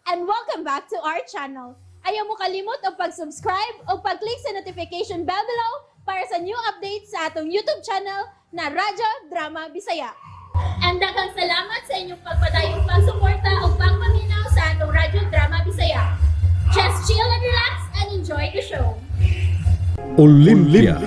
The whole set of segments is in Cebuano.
And welcome back to our channel. Ayaw mo kalimot og pag-subscribe o pag-click sa notification bell below para sa new updates sa atong YouTube channel na Radyo Drama Bisaya. And daghang salamat sa inyong pagpadayong pagsuporta o pagpaminaw sa atong Radyo Drama Bisaya. Just chill and relax and enjoy the show. Olympia.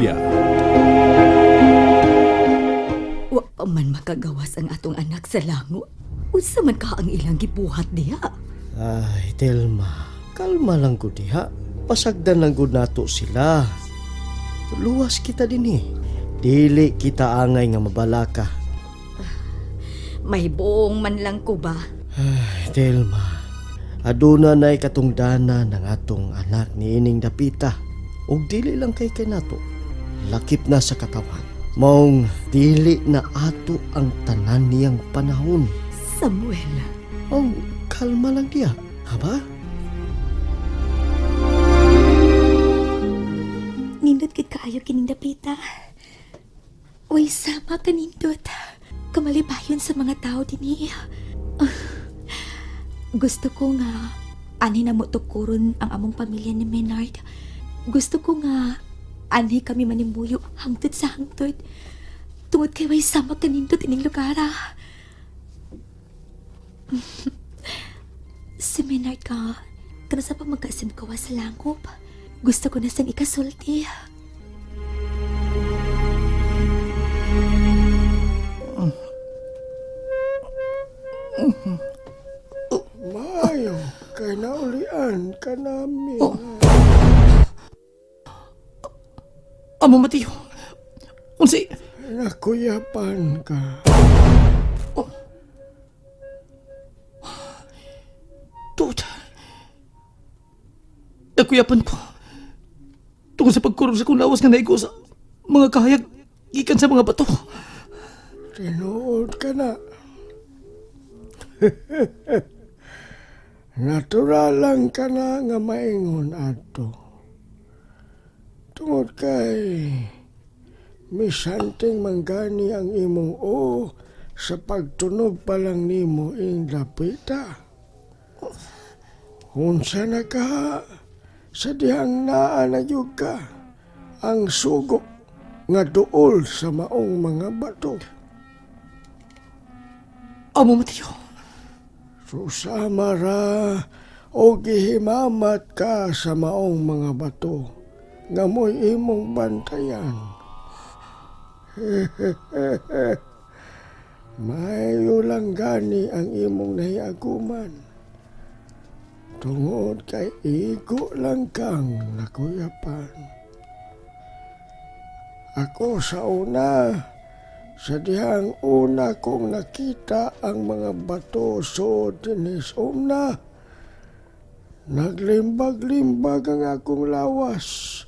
Wa pa man makagawas ang atong anak sa lango. Unsa man ka ang ilang gibuhat diha? Ay, Telma, kalma lang ko diha. Pasagdan lang gud nato sila. Luwas kita din eh. Dili kita angay nga mabalaka. May buong man lang ko ba? Ay, Telma, aduna na'y katungdana ng atong anak ni ining dapita. Ug dili lang kay kanato. Lakip na sa katawan. Maong dili na ato ang tanan niyang panahon. Samuel, Ang kalma lang diha. Ha ba? Nindot gid kaayo kining dapita. Uy, sama ka nindot. Kamalipayon sa mga tao dinhi. Gusto ko nga ani na mo tukuron ang among pamilya ni Menard. Gusto ko nga anhi kami manimuyo hangtod sa hangtod. Tungod kay way sama ka nindot ining lugar ah. Si Menard ka, kanasa pa magkaasim kawa sa langkop. Gusto ko na sang ikasulti. Maayo, kay naulian ka namin. Amo Mateo. Unsay Nakuyapan ka. Tut. Nakuyapan ko. Tungkol sa pagkurog sa kong lawas nga naigo sa mga kahayag gikan sa mga bato. Tinuod ka na. Natural lang ka na nga maingon ato. Tungod kay misanting manggani ang imong o sa pagtunog pa lang nimo ing dapita. Unsa na ka sa dihang naa na gyud ka ang sugo nga duol sa maong mga bato. Amo Mateo. Susama ra o gihimamat ka sa maong mga bato nga mo'y imong bantayan. Mayo lang gani ang imong nahiaguman. Tungod kay igo lang kang nakuyapan. Ako sa una, sa dihang una kong nakita ang mga bato so dinis umna. Naglimbag-limbag ang akong lawas.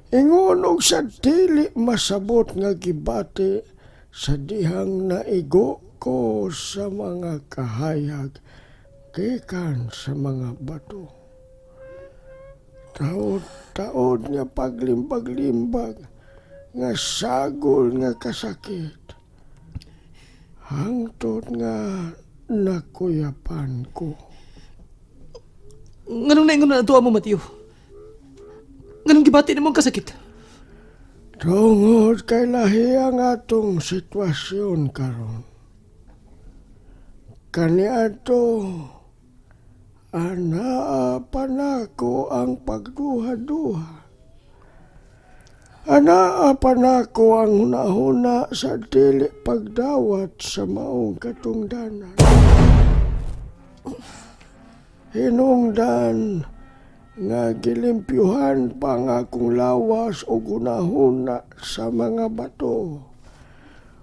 Ingon og sa dili masabot nga gibati sa dihang naigo ko sa mga kahayag gikan sa mga bato. Taod-taod nga paglimbag-limbag nga sagol nga kasakit. Hangtod nga nakuyapan ko. Nganong naingon na ato Amo Mateo? Nganong gibati nimo ang kasakit? Tungod kay lahi ang atong sitwasyon karon. Kaniadto anaa pa nako ang pagduha-duha. Anaa pa nako ang hunahuna sa dili pagdawat sa maong katungdanan. Hinungdan nga gilimpyuhan pa ang akong lawas o gunahuna sa mga bato.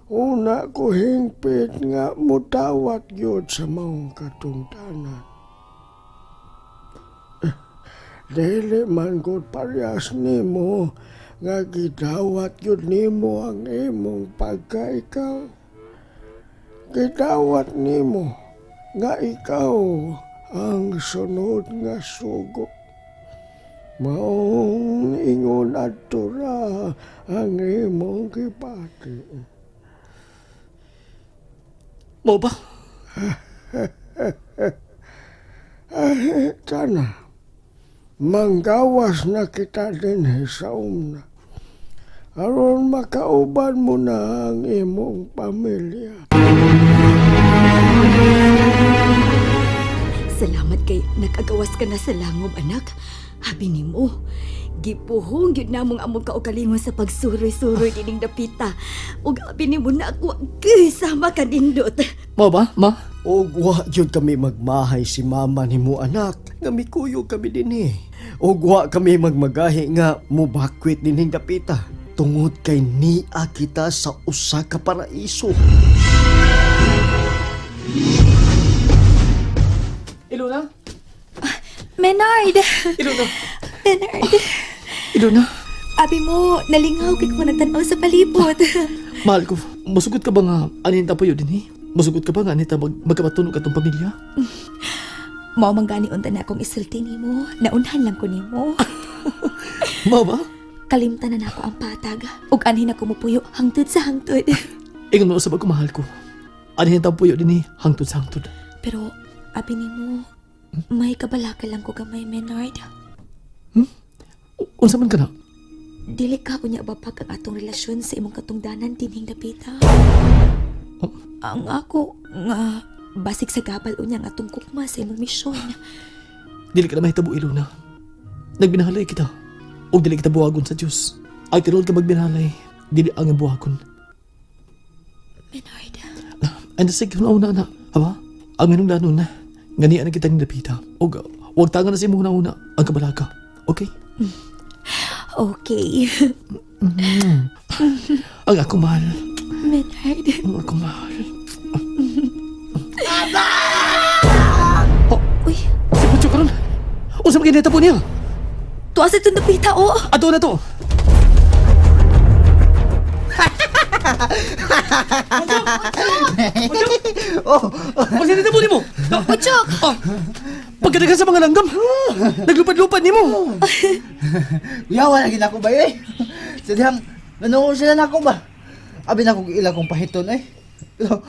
Una ko hingpit nga mutawat gyud sa maong katungdanan. Dili man gud parehas nimo nga gidawat gyud nimo ang imong pagkaikaw. Gidawat nimo nga ikaw ang sunod nga sugo. Maong ingon adto ra ang imong gibati. Mao ba? Ay, tana. Manggawas na kita din sa umna. Aron makauban mo na ang imong pamilya. Salamat kay nakagawas ka na sa langob, anak. Habi nimo. Gipuhong gyud namong among kaugalingon sa pagsuroy-suroy dining dapita. Ug abi nimo na ako kay sama ka nindot. Mao ba, ma? Og wa gyud kami magmahay si mama nimo anak nga mikuyog kami dinhi. Og wa kami magmagahi nga mubakwit dinhing dapita tungod kay nia kita sa usa ka paraiso. Ilona? Menard! Ilona? Menard! Ilona? Abi mo, nalingaw kay ko nagtan-aw sa palibot. Mahal ko, masugot ka ba nga anin ta payo din eh? Masugot ka ba nga anin ta magkapatunog atong pamilya? Mao man gani unta na akong isulti nimo, naunhan lang ko nimo. Mao ba? Kalimtan na nako ang patag ug anhin ako mupuyo hangtod sa hangtod. Ingon mo usab ako mahal ko. Anin ta puyo din eh, hangtod sa hangtod. Pero abi nimo, may kabalaka lang ko gamay, Menard. Unsa man ka na? Dili ka unya babag ang atong relasyon sa imong katungdanan dinhing dapita. Oh. Ang ako nga basig sa gabal unya ang atong kukma sa imong misyon. Dili ka na mahitabo, Ilona. Nagbinahalay kita. Og dili kita buwagon sa Dios. Ay tinuod ka magbinahalay, dili ang iyong buwagon. Menard, Ay nasig una na. Aba, ang minong danon na. Ganian na kita ni Dapita. Og wag tangan na sa imong una ang kabalaka. Okay? Okay. Ang ako mahal. Menard. Ang ako mahal. Uy, Si Pucho karon. Unsa man kinita po niya? tuwa sa itong dapita, oh! Ato na to. Oh, Unsa nita po nimo? Puchok! Oh, pagkadagan sa mga langgam. Naglupad-lupad nimo. Kuyawa lagi na ako ba eh. Sa dihang, nanungol sila na ako ba? Abi na kong ila kong pahiton eh. Pero,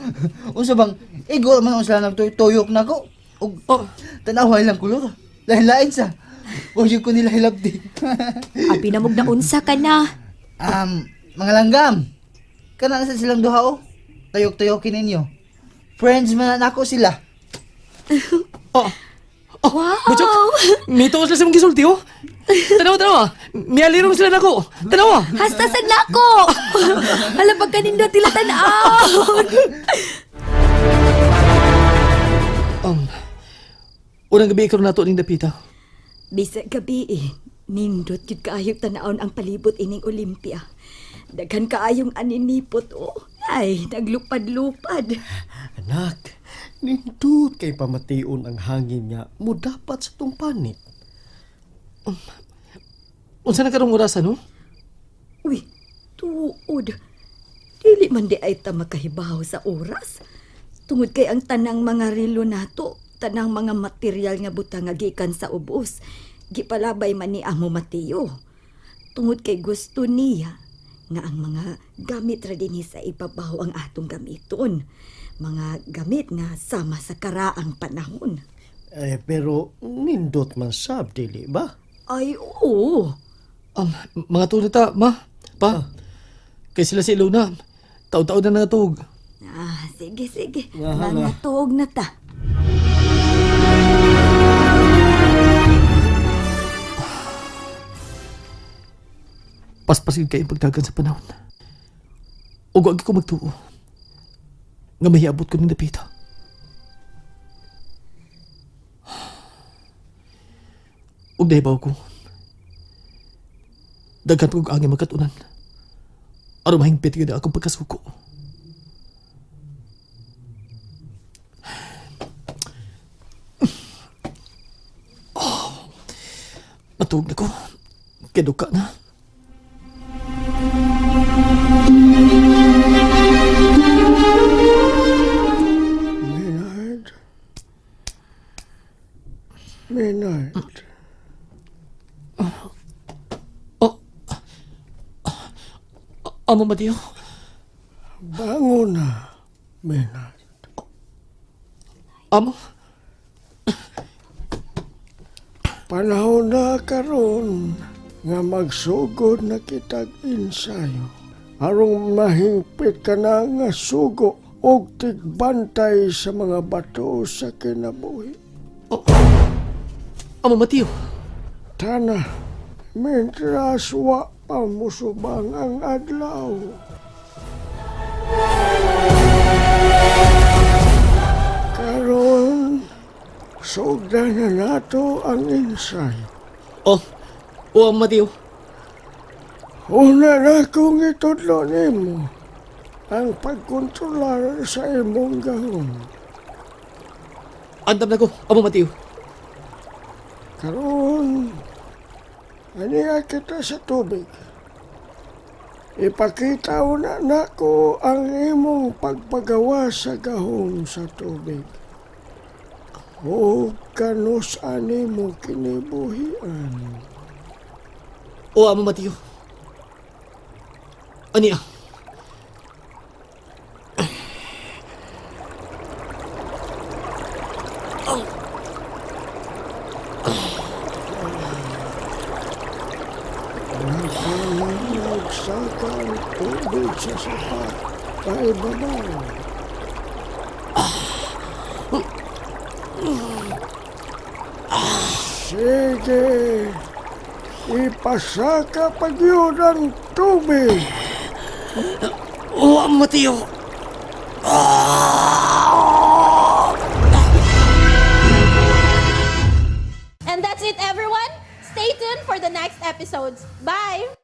unsa bang, igo man unsa sila nagtuyok na ako. Og, Oh, tanawa ilang kulor. Lain-lain sa. Huwag ko nila hilabdi. Abi na mog naunsa ka na. Mga langgam, kana sa silang duha oh. Tayok-tayokin ninyo. Friends man na ako sila. oh. Oh, Wow! Butchok, mito sila sa mong gisulti, oh. Tanawa, tanawa. Mialirong sila nako. Tanawa. Hastasan na ako! Alam pagkanindo tila tanaw! Unang gabi ikaw nato ning dapita. Bisag gabi eh. Nindot gyud kaayo tan-awon ang palibot ining Olympia. Daghan kaayong aninipot oh. Ay, naglupad-lupad. Anak, nindot kay pamation ang hangin nga mo dapat sa tong panit. Unsa na karong orasan, no? Uy, tuod. Dili man di ay ta makahibaw sa oras. Tungod kay ang tanang mga relo nato, tanang mga material nga butang nga gikan sa ubos, gipalabay man ni Amo Mateo. Tungod kay gusto niya nga ang mga gamit ra dinhi sa ibabaw ang atong gamiton. Mga gamit nga sama sa karaang panahon. Eh, pero nindot man sab dili ba? Ay, oo. Mga tulad ta, ma, pa. Kay sila si Ilona. Taon-taon na natug. Ah, sige, sige. Mga tuog na ta. Paspasid kay pagdagan sa panahon. Ug wag ko magtuo. Nga mahiabot ko ning dapita. Ug nahibaw ko. Daghan kog angay magkatunan. Aron mahingpit gyud ang akong pagkasuko. Oh, matuog na ko. Kaduka na. Maynard. Maynard. Oh. Amo Mateo. Bangon na, Maynard. Amo. Panahon na karon nga magsugod na kitag ensayo. Arong mahingpit ka na nga sugo og tigbantay sa mga bato sa kinabuhi. Oh. Amo Mateo. Tana, mentras wa pa musubang ang adlaw. Karon, sugdan na nato ang ensayo. Oh. Oh, Amo Mateo. Una na kong itudlo nimo ang pagkontrolar sa imong gahom. Andam na ko, Amo Mateo. Karon, aniya kita sa tubig. Ipakita una nako ang imong pagpagawa sa gahom sa tubig. O kanus ani mo kinibuhian. Oh, Amo Mateo. Ani ah. Nagsaka ang tubig sa sapa paibabaw. Sige, ipasaka pag yun ang tubig. Oh, Amo Mateo. And that's it, everyone. Stay tuned for the next episodes. Bye!